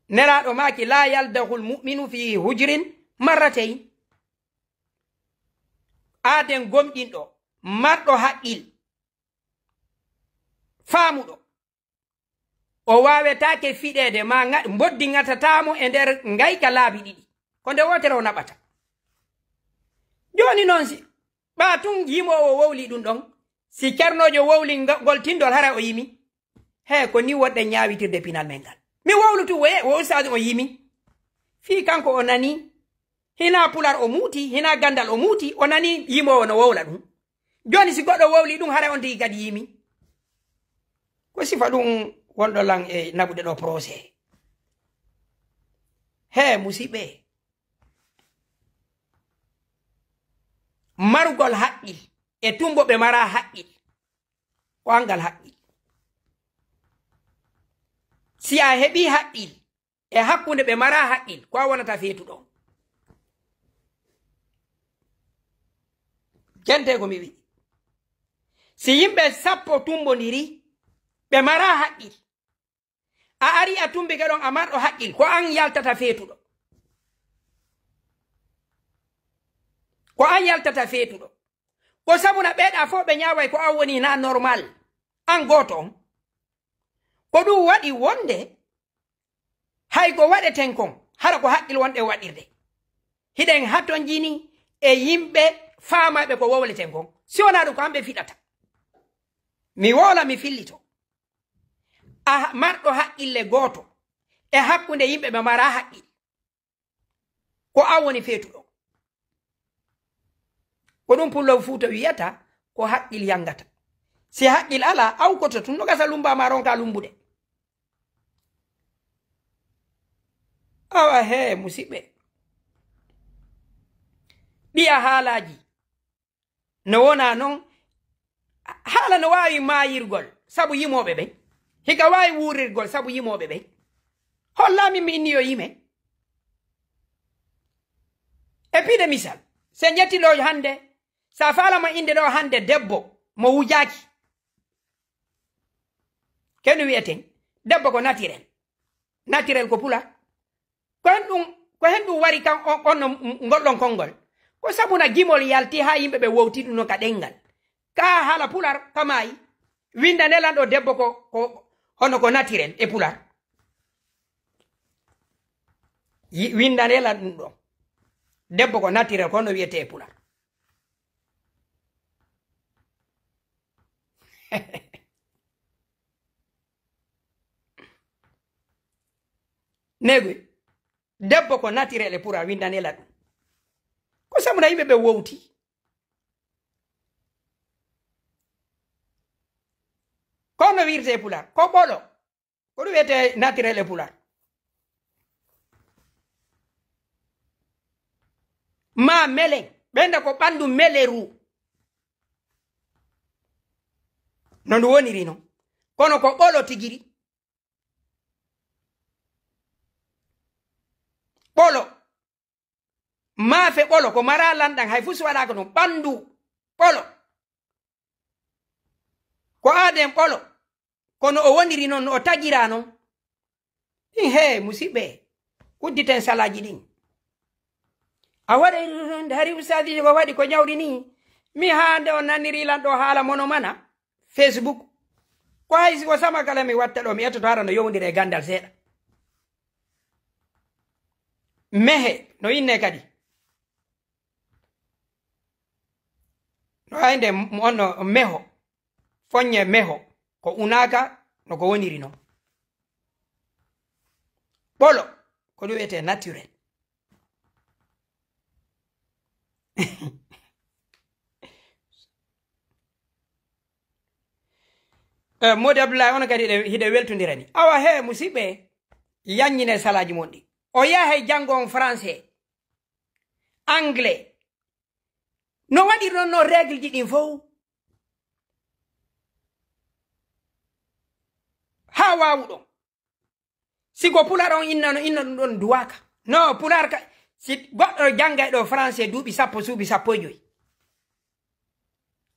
Nelaaɗo maaki, "Laa yaldahul mu'minu fi hujrin marratayn." Aaden gomɗinɗo, marɗo haqqil, faamuɗo, o waawetaake fiɗeede, ma ŋa-, mboddi ŋatataa mo e nder ngayka laabi ɗiɗi. Ko nde wootere o naɓata. Jooni noon, si ɓaa tun yimoowo wowli ɗum ɗon, si cernoojo wowli nga-, ngol tinndol, hara o yimi. He, ko ni wonɗen ñaawitirde pinal men ngal. Mi wowlu tun, wo, wo ustaadu on yimi. Fii kanko o nani, hinaa pular o muuti, hinaa ganndal o muuti, o nani yimoowo no wowla ɗum. Jooni, si goɗɗo wowli ɗum, haray on tigi kadi yimi. Ko sifa ɗum wonɗo lan e naɓude ɗo procès. Hee, musiɓɓe, marugol haqqil e tumbo ɓe maraa haqqil, ko anngal haqqil. Si a heɓii haqqil, e hakkunde ɓe maraa haqqil, ko a wonata feetuɗo. Jente ko mi wi'i. Si yimɓe sappo tumbondiri, ɓe maraa haqqil, a ari a tumbike ɗon a marɗo haqqil, ko an yaltata feetuɗo. Ko an yaltata feetuɗo. Ko sabuna ɓeeɗa fof ɓe ñaaway ko an woni na normal. An gooto on. Ko ɗum waɗi wonde hay ko waɗeten kon, hara ko haqqil wonɗen waɗirde. Hiɗen hatonjini e yimɓe faamaaɓe ko wowleten kon. Si wonaa ɗum, ko an ɓe fiɗata. Mi wowla, mi fillito. A marɗo haqqille gooto e hakkunde yimɓe ɓe maraa haqqil. Ko an woni feetuɗo. Ko ɗum pullo Fuuta wiyata ko haqqil yangata. Si haqqil alaa, awkoto tun no gasa lumba ma ronka lumbude. Awa hee, musiɓɓe. Ɗiya haalaaji no wona non. Haala no waawi maayirgol sabu yimooɓe ɓen. Hika waawi wuurirgol sabu yimooɓe ɓen. Hollaa min mi inni yo yime. E piide misal, si en ƴetti ɗo hannde, si a faalama innde ɗo hannde debbo mo wujaaki. Kenu wi'eten, debbo ko natirel. Natirel ko pular. Ko hen ɗum, ko hen ɗum wari kan on, on no, ngol ɗon konngol. Ko sabu na gimol yalti haa yimɓe ɓe wowti ɗum no ka ɗenngal. Ka haala pular, ka maayi. Winnda nelanɗo debbo ko, ko hono ko natirel e pular. Yi-, winnda nelan ɗum ɗo. Debbo ko natirel, ko hono wiyetee e pular. Negoy, debbo ko natirel e pular, winnda nela ɗum. Ko sabu na yimɓe ɓe wowti. Ko no wirte e pular, ko ɓolo. Ko ɗum wiyetee natirel e pular. Ma melen, ɓe nda ko ɓanndu meleru. No ndu woniri non. Kono ko ɓolo tigiri. Ɓolo. Maafe ɓolo, ko maraa lanɗan, hay fuu si waɗaaka ɗum. Ɓanndu ɓolo. Ko aaden ɓolo. Kono o woniri non, no o tagiraa non. Ɗin, hee, musiɓɓe, udditen salaaji ɗin. A waɗa, hari ustaasiijo ko waɗi ko ñawɗi nii. Mi haa nde o naniri lan ɗo haala mono mana Facebook. Ko hay si ko sama kala mi watta ɗo, mi ettoto hara no yowndira e ganndal seeɗa. Mehe, no inne kadi. No aynde m-, on no meho. Foññe meho. Ko unaaka no ko woniri non. Ɓolo, ko ɗum wiyetee naturel. Eh, Modi Abdoulaye, on kadi hiɗe, hiɗe weltondira ni. Awa he, musiɓɓe, yanñine salaaji mon ɗi. O yahay janngo on français, anglais. No waɗirnon non règle ji ɗin fow. Haa waawuɗon. Si ko pular on inna, no inna ɗum ɗon duwaaka. No, pular ka, si goɗɗo janngay ɗo français duuɓi sappo, suuɓi sappo e joy.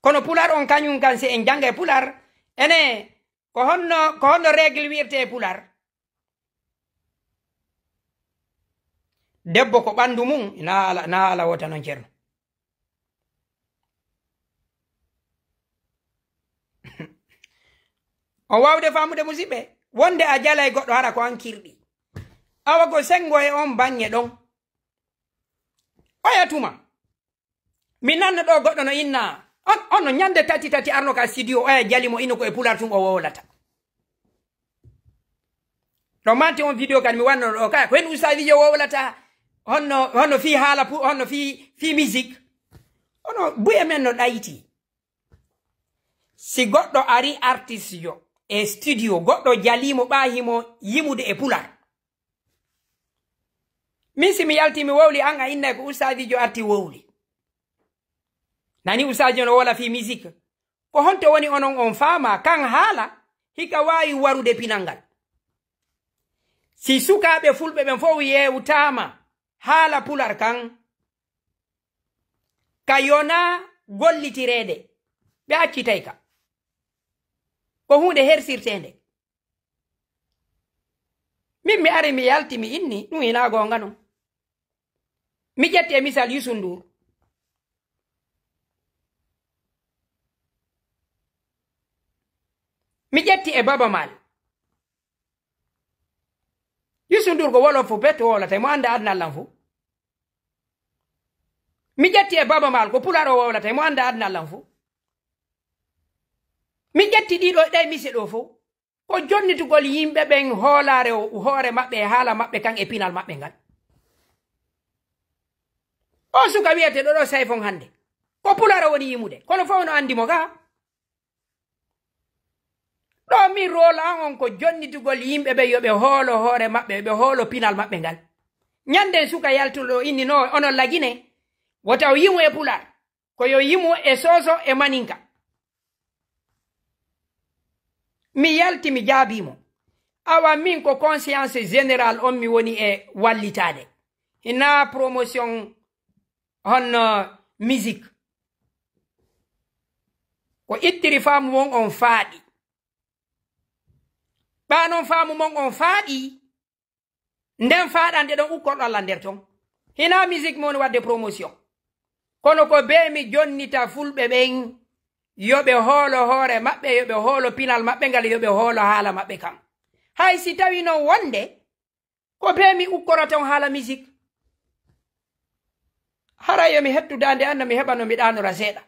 Kono pular on kañum kan, si en janngay pular, ene, ko honno, ko honno règle wi'irte e pular? Debbo ko ɓanndu mum, na ala, na ala wota non, Ceerno. On waawde faamude, musiɓɓe, wonde a jalay goɗɗo, hara ko an kirɗi. Awa ko senngo e on baŋŋe ɗon. Oya tuma, mi nanno ɗo goɗɗo no inna, on, on no ñande tati tati arno ka studio, oya jali mo, ino ko e pular tun o wowlata. Ɗo manti on video kan mi wanno ɗo kaya, ko hen ustaadiijo wowlata, honno, honno fii haala pu-, honno fii, fii musique. Kono buye men no ɗayti. Si goɗɗo ari artiste jo e studio, goɗɗo jalii mo, ɓaahi mo yimude e pular. Min si mi yalti mi wowli, an a innay ko ustaadiijo arti wowli. Nani ustaadiijo no wola fii musique. Ko honto woni onon on faama kan haala hika waawi warude pinal ngal? Si sukaaɓe fulɓe ɓen fof yeewtaama haala pular kan, ka yonaa gollitireede, ɓe accitay ka. Ko huunde hersirteende. Min mi ari mi yalti mi inni, ɗum hinaa goonga non. Mi ƴetti e misal Youssou Ndour. Mi ƴetti e Baaba Maal. Youssou Ndour ko wolof fof petto wowlata, mo annda aduna lan fof. Mi ƴetti e Baaba Maal ko pular o wowlata, mo annda aduna lan fof. Mi ƴetti ɗiɗo ɗe mise ɗo fof. ko jonnitugol yimɓe ɓen hoolaare o-, hoore maɓɓe e haala maɓɓe kan e pinal maɓɓe ngal. O suka wi'eteeɗo ɗo Sayfon hannde, ko Pulaar o woni yimude, kono fof no anndi mo gaa. Ɗo min rôle an on ko jonnitugol yimɓe ɓe yo ɓe hoolo hoore maɓɓe, yo ɓe hoolo pinal maɓɓe ngal. Ñanden suka yaltuɗo inni no onon Lagine, wota o yimu e Pulaar, ko yo yimu e Soso e Maninka. Mi yalti, mi jaabii mo. Awa min ko conscience générale on mi woni e wallitaade. Hina promotion honno musique. Ko ittiri faamu mon on faaɗi. Ɓaa non faamu mon on faaɗi, nden faaɗande ɗon ukkorɗo Allah nder ton. Hina musique mon wadde promotion. Kono ko bee mi jonnita fulɓe ɓen, yo ɓe hoolo hoore maɓɓe, yo ɓe hoolo pinal maɓɓe ngal, yo ɓe hoolo haala maɓɓe kan. Hay si tawi non wonde, ko bee mi ukkorata on haala misik. Hara yo mi hettu daande an no mi heɓa no mi ɗaanora seeɗa.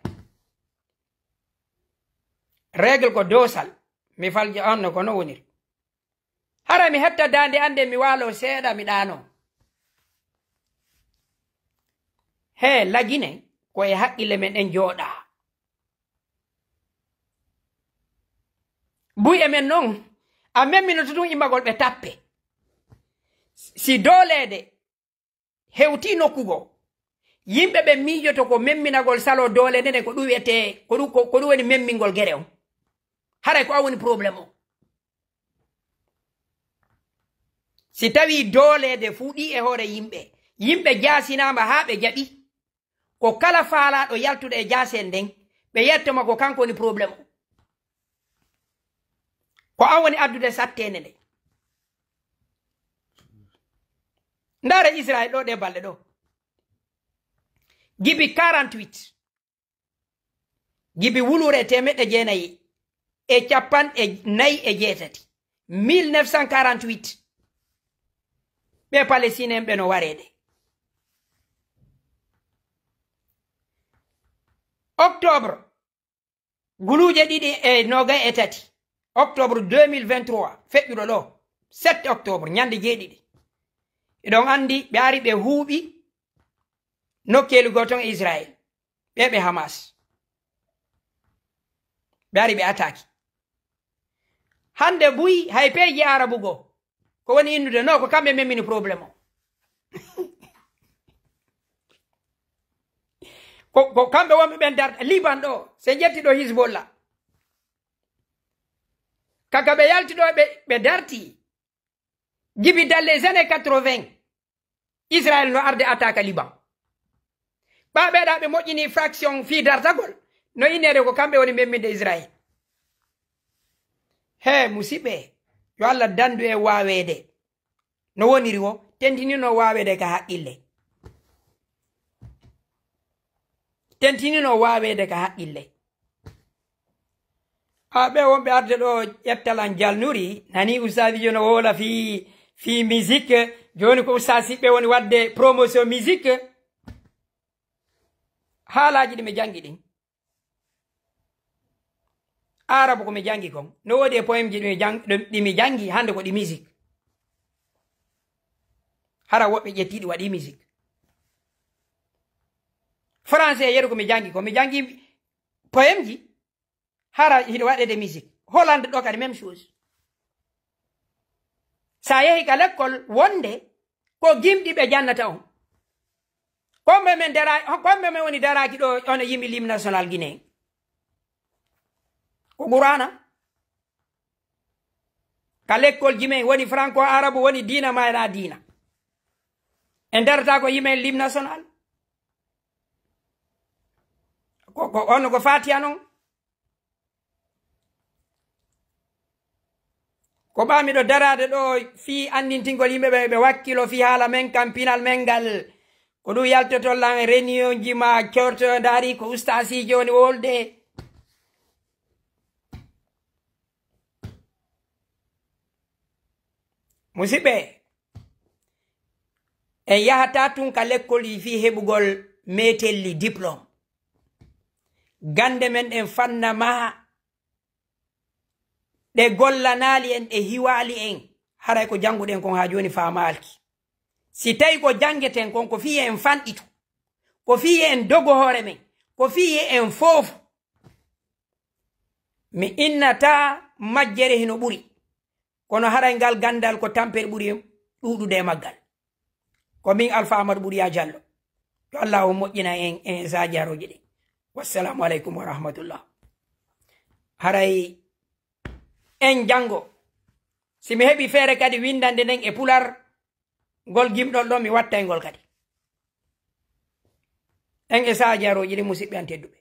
Règle ko doosal, mi falja on no ko no woniri. Hara mi hetta daande an nde mi waalo seeɗa mi ɗaano. He Lagine, ko e haqqille men en jooɗaa. Buy e men non, a memminoto tun immagol ɓe tappe. Si dooleede hewtii nokku goo, yimɓe ɓen miijoto ko memminagol saloo doole nden, ko ɗum wiyetee, ko ɗum, ko, ko ɗum woni memmingol gere on. Haray ko an woni problème o. Si tawii dooleede fuɗii e hoore yimɓe, yimɓe jaasinaama haa ɓe jaɓi, ko kala faalaaɗo yaltude e jaaseen nden, ɓe yetto ma ko kanko woni problème o. Ko an woni addude satteende nde. Ndaare Israel ɗo ɗe balɗe ɗo. Gibi quarante-huit. Gibi wuluure e teemeɗɗe jeenayi e capanɗe nayi e jeetati. Mille neuf cent quarante-huit. Ɓe Palestine en ɓe no wareede. Octobre, guluuje ɗiɗi e noogay e tati, octobre deux mille vingt-trois, feƴƴuɗo ɗo, sept octobre, ñande jeeɗiɗi. Eɗon anndi ɓe ari ɓe huuɓi nokkeeli goo ton e Israel. Ɓe ɓe Hamas. Ɓe ari ɓe attaque. Hannde buy hay peeji Arabu goo. Ko woni innude? No, ko kamɓe memmini problème o. Ko, ko kamɓe wonɓe ɓen darta. Liban ɗo, se ƴetti ɗo Hizbollah. Kaka ɓe yalti ɗo, ɓe, ɓe darti. Gibi dans les années quatre-vingts, Israël no arde attaque Liban. Ɓaa ɓeeɗaa ɓe moƴƴini fraction fii dartagol, no inneede ko kamɓe woni memminde Israël. Hee, musiɓɓe, yo Allah dandu en waaweede. No woniri wo, tentinino waaweede ka haqqille. Tentinino waaweede ka haqqille. A ɓe wonɓe arde ɗo ƴetta lan jalnuri, nani ustaasiijo no woola fii, fii musique, jooni ko ustaasiiɓe woni waɗde promotion musique. Haalaaji ɗi mi janngi ɗin. Aarabu ko mi janngi kon. No woodi e poème ji ɗi mi jang-, ɗi mi janngi hannde ko ɗi musique. Hara woɓɓe ƴetti ɗi waɗi musique. Français yeru ko mi janngi ko. Mi janngi poème ji. Hara hiɗo waɗede musique. Hollande ɗo kadi même chose. Sa yehi ka lekkol wonde ko gimɗi ɓe jannata on. Kombe men dara, kombe men woni daraaki ɗo, ono yimi l'hymne national guinéen. Ko Qur'aana. Ka lekkol ji men woni franco arabu, woni diina ma ena diina. En darata ko yimen l'hymne national. Ko, ko, on ko Fatiha non. Ko ɓaa miɗo daraade ɗo fii anndintingol yimɓe ɓe, ɓe wakkilo fii haala men kan, pinal men ngal. Ko ɗum yaltotoo lan e réunion ji ma, corto ndaari ko ustaasiijo woni wolde. Musiɓɓe, en yahataa tun ka lekkol yi fii heɓugol meetelli, diplôme. Gannde men ɗen fanna maha. ɗe gollanaali en, ɗe hiwaali en, haray ko jannguɗen kon haa jooni faamaalki. Si tawi ko janngeten kon, ko fii en fanɗitu, ko fii en dogo hoore men, ko fii en foofu. Mi innataa majjere hino ɓuri, kono haray ngal ganndal ko tampere ɓuri ɗuuɗude e maggal. Ko min Alfa Amadou Ɓuriya Jallo. Yo Allaahu moƴƴina en, en e saaji harooji ɗi. Wassalaamu aleykum wa rahmatullah. Haray en janngo, si mi heɓi feere kadi winndande nden e pular, ngol gimɗol ɗo mi wattay ngol kadi. En e saaji harooji ɗi, musiɓɓe an tedduɓe.